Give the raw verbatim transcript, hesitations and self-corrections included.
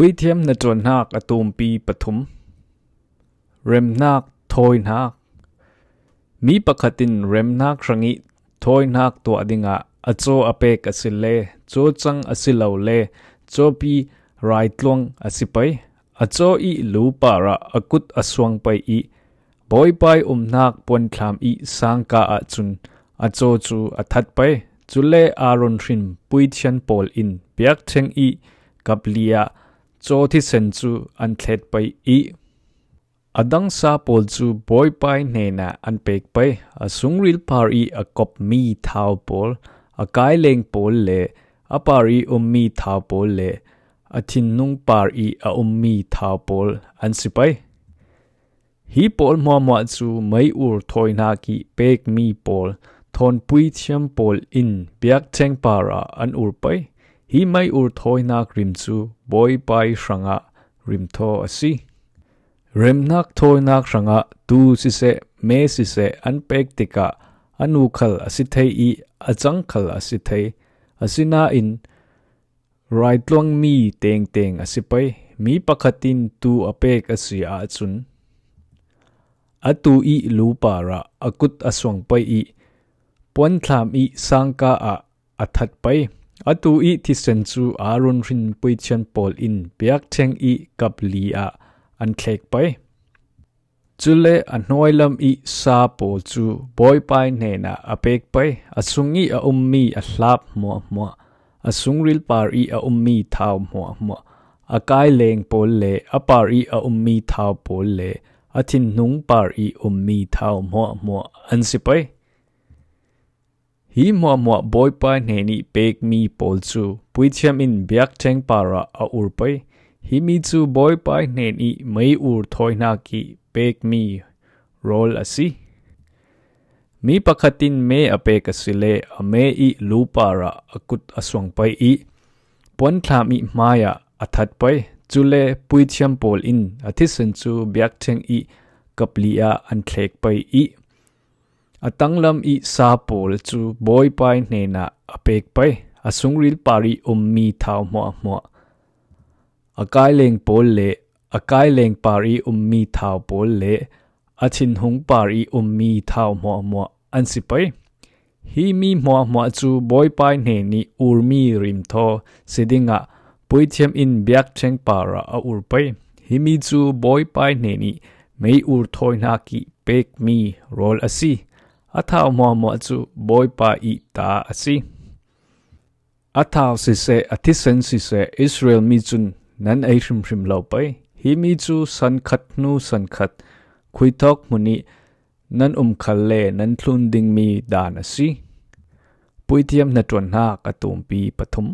Puithiam hnaṭuanhnak a tumpi pathum. Remhnak thawinak. Mi pakhat in remhnak hrangih thawinak tuah dingah a caw a pek a si le, caw cang a si lo le, cawpi raitluang a si pei. A caw ih lu parah a kut a suang pei ih, Bawipa ih umhnak puanthlam ih sangka ah cun a caw cu a that pei. Cule Aaron hrin puithiam pawl in biakṭheng ih kapli ah caw thisen cu an thlet pei ih, a dang sa pawl cu Bawipa ih hnenah an pek pei. A sungril par ih a kopmi thau pawl, a kaileng pawl le a par ih ummi thau pawl le a thinhung par ih a ummi thau pawl an si pei. Hi pawl hmuahhmuah cu mei ur thawinak ih pekmi pawl thawn puithiam pawl in biakṭheng parah an ur pei. Hi mei ur thawinak rim cu Bawipa ih hrangah rimthaw a si. Remhnak thawinak hrangah tuu siseh, me siseh an pek tikah a nu khal a si thei ih a cang khal a si thei. Asinain raitluangmi tengteng a si pei. Mi pakhat in tuu a pek a si ahcun a tuu ih lu parah a kut a suang pei ih puanthlam ih sangka ah a that pei. A tuu ih thisen cu Aaron hrin puithiam pawl in biakṭheng ih kapli ah an thlek pei. Cule a hnuailam ih sa pawl cu Bawipa ih hnenah a pek pei. A sung ih a ummi a hlap hmuahhmuah, a sungril par ih a ummi thau hmuahhmuah, a kaileng pawl le a par ih a ummi thau pawl le a thinhung par ih ummi thau hmuahhmuah an si pei. Hi hmuahhmuah Bawipa hnenih pekmi pawl cu puithiam in biakṭheng parah a ur pei. Himi cu Bawipa hnenih mei ur thawinak ih pekmi rawl a si. Mi pakhat in me a pek a si le a me ih lu parah a kut a suang pei ih puanthlam ih hmaiah a that pei. Cule puithiam pawl in a thisen cu biakṭheng ih kapli ah an thlek pei ih, a tanglam ih sa pawl cu Bawipa ih hnenah a pek pei. A sungril par ih ummi thau hmuahhmuah, a kaileng pawl le a kaileng par ih ummi thau pawl le a thinhung par ih ummi thau hmuahhmuah an si pei. Himi hmuahhmuah cu Bawipa ih hnenih urmi rimthaw si dingah puithiam in biakṭheng parah a ur pei. Himi cu Bawipa ih hnenih mei ur thawinak ih pekmi rawl a si. A thau hmuahhmuah cu Bawipa ih ta a si. A thau siseh, a thisen siseh, Israel mi cun nan ei hrimhrim lo pei. Himi cu sankhat hnu sankhat khuithawk hmun ih nan um khal le nan thlun dingmi dan a si. Puithiam hnaṭuanhnak a tumpi pathum.